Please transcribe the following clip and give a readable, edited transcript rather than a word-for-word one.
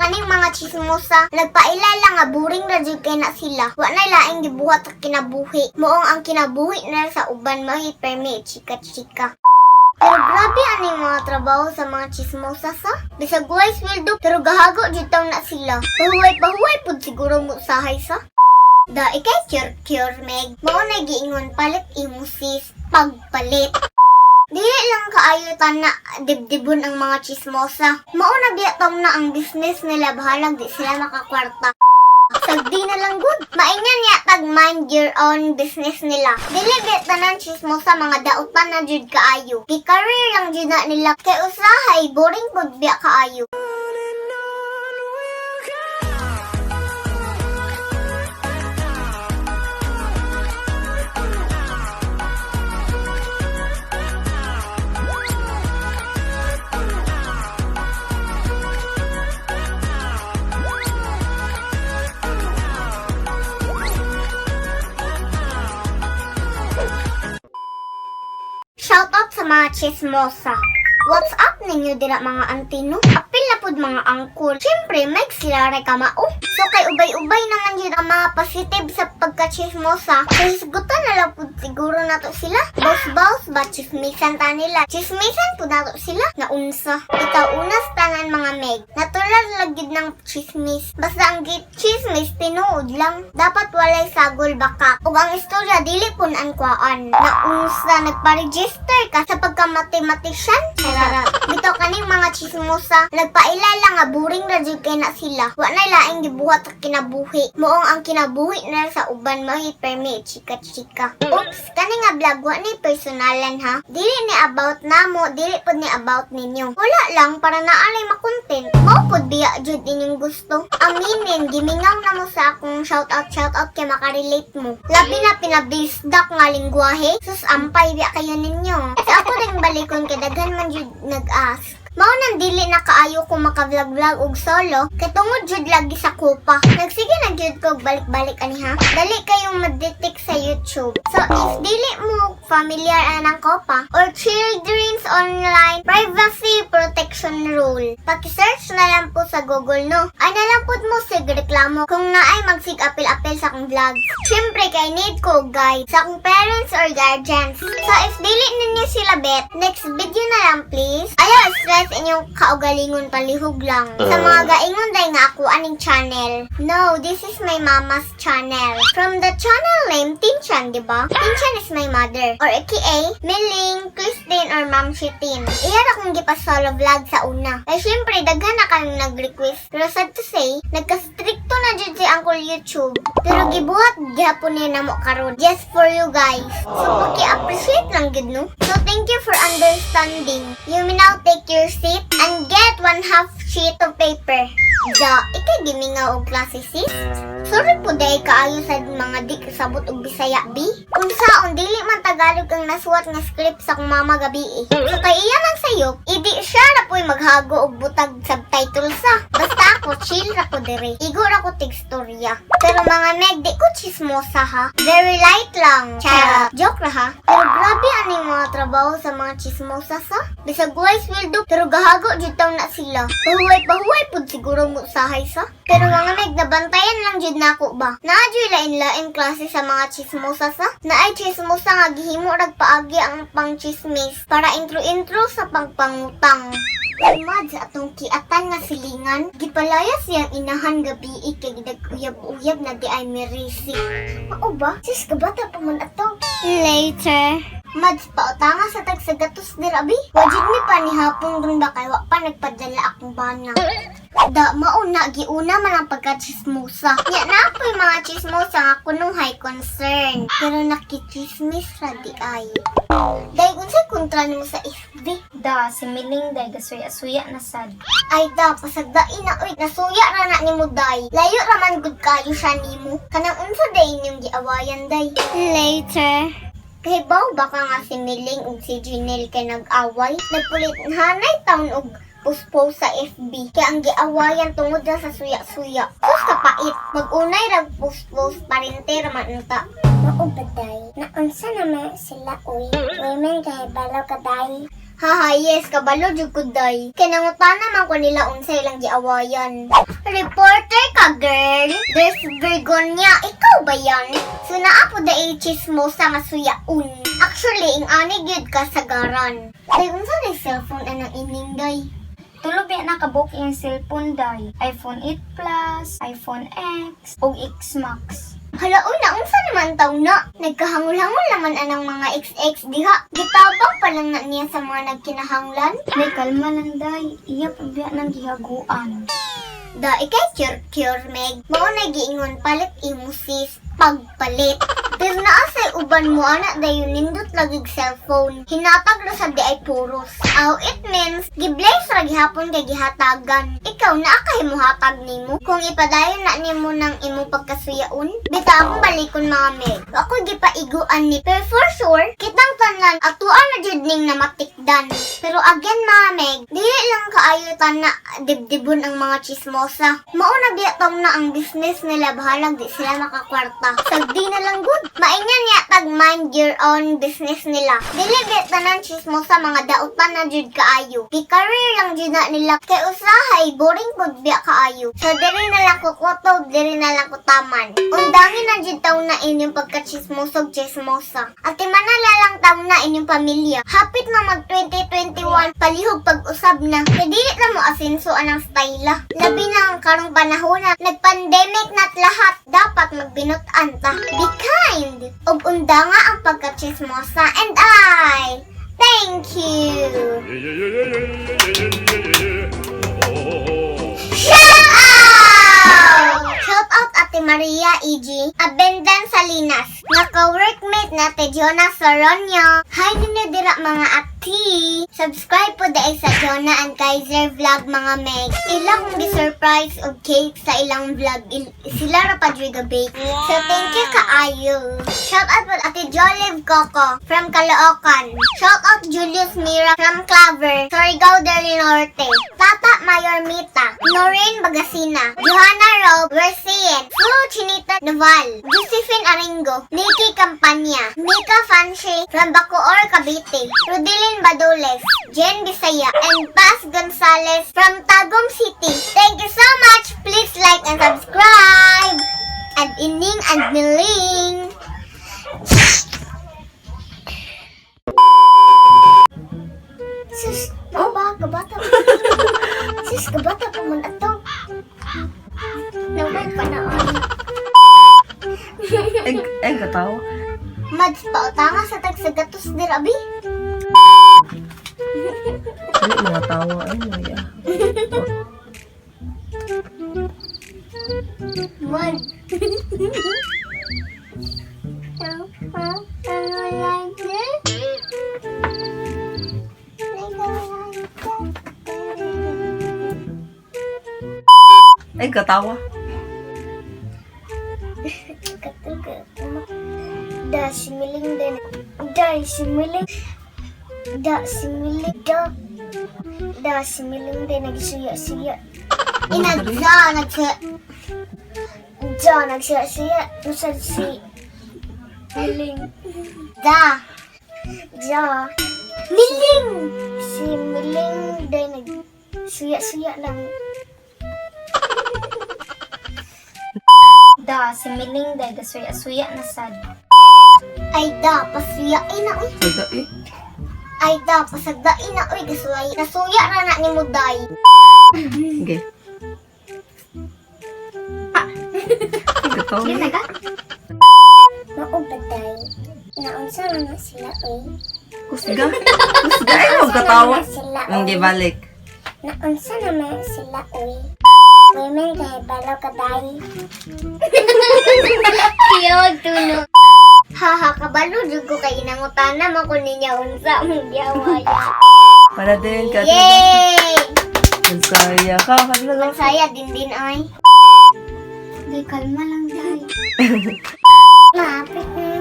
Kaning mga chismosa, nagpailala nga boring ra jud kay na sila. Wa na laing gibuhat sa kinabuhi. Moong ang kinabuhi na sa uban mahi permi chika-chika. Pero grabe aning mga trabaho sa mga chismosa sa. Bisag walay sweldo pero gahago jud taw na sila. Pahuway pahuway pud siguro mo sahay sa. Da ikay cure cure meg. Mao na giingon palit imo sis pagpalit. Dili lang kaayo tana dibdibon ang mga chismosa. Mao na biya taw na ang business nila, bahalag di sila makakwarta. Sagdi na lang gud. Maingan ya tag mind your own business nila. Dili biya tanan chismosa mga dautan na jud kaayo. Gi-career lang jud na nila kay usahay boring pud biya kaayo. Shout out sa mga chismosa. What's up ninyo dira mga antino? Apil na pud mga angkol. Siyempre, may sila ray kamao. So kay ubay-ubay naman yun ang mga positive sa pagka-chismosa. So hisgutan na lang pud siguro nato sila. Boss-boss ba chismisan ta nila? Chismisan pud nato sila. Naunsa. Ikaw unas tanan mga meg. Natural lang gid ng chismis. Basta ang chismis tinuod lang. Dapat walay sagol baka. Ug ang istorya dili pun ang kuan. Naunsa nagpa-register ka sa pagka-mathematician? Charot. Bitaw kaning mga chismosa, nagpailala nga boring ra jud kay na sila. Wa na laing gibuhat sa kinabuhi. Moong ang kinabuhi na sa uban mahi permi chika-chika. Oops, kani nga vlog wa ni personalan ha. Dili ni about namo, dili pud ni about ninyo. Wala lang para naalay makontent. Mao pud biya jud inyong gusto. Aminin, gimingaw na mo sa akong shout out shout out kay makarelate mo. Labi na pinabisdak nga lingwahe. Sus, ampay biya kayo ninyo. Sa ako ring balikon kay daghan man jud nag-ask. Mao nang dili na kaayo ko maka-vlog-vlog og solo kay tungod jud lagi sa kupa. Nagsige na jud ko og balik-balik ani ha. Dali kayong ma-detect sa YouTube. So if dili mo familiar anang COPPA or Children's Online Privacy Protection Rule, paki-search na lang po sa Google no. Ay na lang pud mo sig reklamo kung naay magsig apil-apil sa akong vlog. Syempre kay need ko og guide sa akong parents or guardians. So if dili ninyo sila bet, next video na lang please. Ayaw stress inyong kaugalingon, palihog lang. Sa mga gaingon day nga ako aning channel. No, this is my mama's channel. From the channel name Tinchan, di ba? Tinchan is my mother. Or aka Miling, Christine, or Ma'am Shitin. Iya ra akong gipa-solo vlog sa una. Ay syempre, daghan na kayong nag-request. Pero sad to say, nagka-stricto na jud si Uncle YouTube. Pero gibuhat gihapon niya namo karon just for you guys. So paki-appreciate lang gid no. So thank you for understanding. You may now take your seat and get one half sheet of paper. Da, ikay gimingaw og klase sis. Sorry po dahil kaayo sa mga di kasabot og Bisaya bi. Unsaon dili man Tagalog ang nasuwat nga script sa akong mama gabi eh. So kay iya man sayop, idi siya ra po'y maghago og butag subtitle sa. Basta ako chill ra ko dire. Igo ra ko tigstorya. Pero mga meg, di ko chismosa ha. Very light lang. Charot. Joke ra ha. Pero grabe aning mga trabaho sa mga chismosa sa. Bisag walay sweldo pero gahago jud taw na sila. Pahuway pahuway pud siguro mo sahay sa. Pero mga meg, nabantayan lang jud nako ba. Naa jud lain-lain klase sa mga chismosa sa. Naay chismosa nga gihimo rag paagi ang pang chismis para intro-intro sa pagpangutang. Mad sa atong kiatan nga silingan, gipalayas siyang inahan gabi kay gidaguyab-uyab na di ay mirisi. Mao ba? Sis, kabata pa man ato. Later. Mads, pautanga sa tagsagatos dira bi. Wajid mi pa ni hapon ron ba kay wa pa nagpadala akong bana. Da, mauna, giuna man ang pagka-chismosa. Nya na po'y mga chismosa nga kunuhay concern. Pero nakichismis ra di ay. Dahil unsay kontra nimo sa FB? Da, si Miling day gasuya-suya na sad. Ay da, pasagdain na oy, nasuya ra na nimo day. Layo ra man gud kayo siya nimo. Kanang unsa day inyong giawayan day? Later. Kahibaw ba ka nga si Miling ug si Janelle kay nag-away? Nagpulit hanay taon og post sa FB. Kaya ang giawayan tungod ra sa suya-suya. Sus kapait, mag-unay rag post-post parente ra man unta. Mao ba day? Naunsa naman sila uy? Women kahibalo ka day. Haha, yes, kabalo jud ko, day. Kay nangutana man ko nila unsa ilang giawayan. Reporter ka, girl. There's Virgonia. Ikaw ba yan? So naa po day chismosa nga suyaon. Actually, ing ani gyud ka sagaran. Day, unsa day cellphone anang ining, day? Tulo biya nakabook yung cellphone, day. iPhone 8 Plus, iPhone X, ug X Max. Hala, una, unsa naman taw na? Nagkahangol-hangol naman anang mga XX diha. Gitabang pa lang na niya sa mga nagkinahanglan. Day, kalma lang, day. Iya pa biya nang gihaguan. Da, ikay cure cure, Meg. Mao na giingon palit imo, sis, pagpalit. Pero naa say uban mo ana dayon nindot lagig cellphone. Hinatag ra sad di ay puros. Aw, it means gibless ra gihapon kay gihatagan. Ikaw naa kay mohatag nimo kung ipadayon na nimo ng imong pagkasuyaon. Bita akong balikon, mga Meg. Ako gipaiguan ni, pero for sure kitang tanan atuan na jud ning namatikdan. Pero again, mga Meg, dili lang kaayo tana dibdibon ang mga chismosa. Mao na biya taw na ang business nila, bahalag di sila makakwarta. Sagdi na lang gud. Maingan niya tag mind your own business nila. Dili biya tanan chismosa mga dautan na jud kaayo. Gi-career lang jud na nila kay usahay boring pud biya kaayo. So diri na lang ko kutob, diri na lang ko taman. Undangin na jud taw na inyong pagkachismosog chismosa. Ati manala lang taw na inyong pamilya. Hapit na mag 2021, palihog pag-usab na. Kay dili na mo asinso anang styla. Labi na ang karong panahon na nag-pandemic na't lahat. Dapat magbinut-an ta. Be kind. Ug undanga ang pagkachismosa. And I thank you. Yeah. Oh. Shout out! Shout out Ate Maria E.G. Abendan Salinas, nga ka-workmate na Ate Jonah Soronio. Hi ninyo dira, mga ati! Subscribe po dahil sa Jonah and Kaiser Vlog, mga meg. Ila kong gi-surprise og cake sa ilang vlog. Sila ra pa jud bake. So thank you kaayo. Shout out po Ate Jolive Coco from Caloocan. Shout out Julius Mira from Claver, Surigao del Norte. Tata Mayor Mita, Noreen Bagasina, Johanna Rob Versien, Flo Chinita Noval, Josephine Aringo, Nikki Campanya, Mika Fanche from Bacoor, Cavite, Rodelin Badoles, Jen Bisaya, and Paz Gonzalez from Tagum City. Thank you so much. Please like and subscribe. And ining and miling. Sus, baba, kabata pa. Sus, kabata pa man ato. Naway pa na ay. Ay, ay, katawa. Mads, pautanga sa tagsagatos dirabi. Dili mga tawa. Ay, maya. One. Ay, katawa. Da similing din. Da similing. Da similing. Da. Da similing din. Nagsuya-suya. Inagsa. Nagsuya. Da. Nagsuya-suya. Nusad si. Miling. Da. Da. Miling. Si Miling din. Nagsuya-suya lang. Da, si Miling day gasuya-suya na sad. Ay da. Pasuya. Ay na uy. Saga eh. Ay da. Pasagdain na uy. Gasuya. Nasuya ra na ni Muday. Sige. Ay, katawa. Sige na ka? Mao ba, day? Naunsa na na sila, oy? Kusga. Kusga. Ay, huwag katawa. Sila, Ang gibalik. Naunsa naman sila, oy? Women kay balo ka, day. Kiyog tuno. Haha, kabalo jud ko kay inangutana mo kun niya unsa mong giawaya. Para din ka. Yay! Mansaya ka. Kadalaga. Masaya din din ay. Day, kalma lang, day. Mapit na.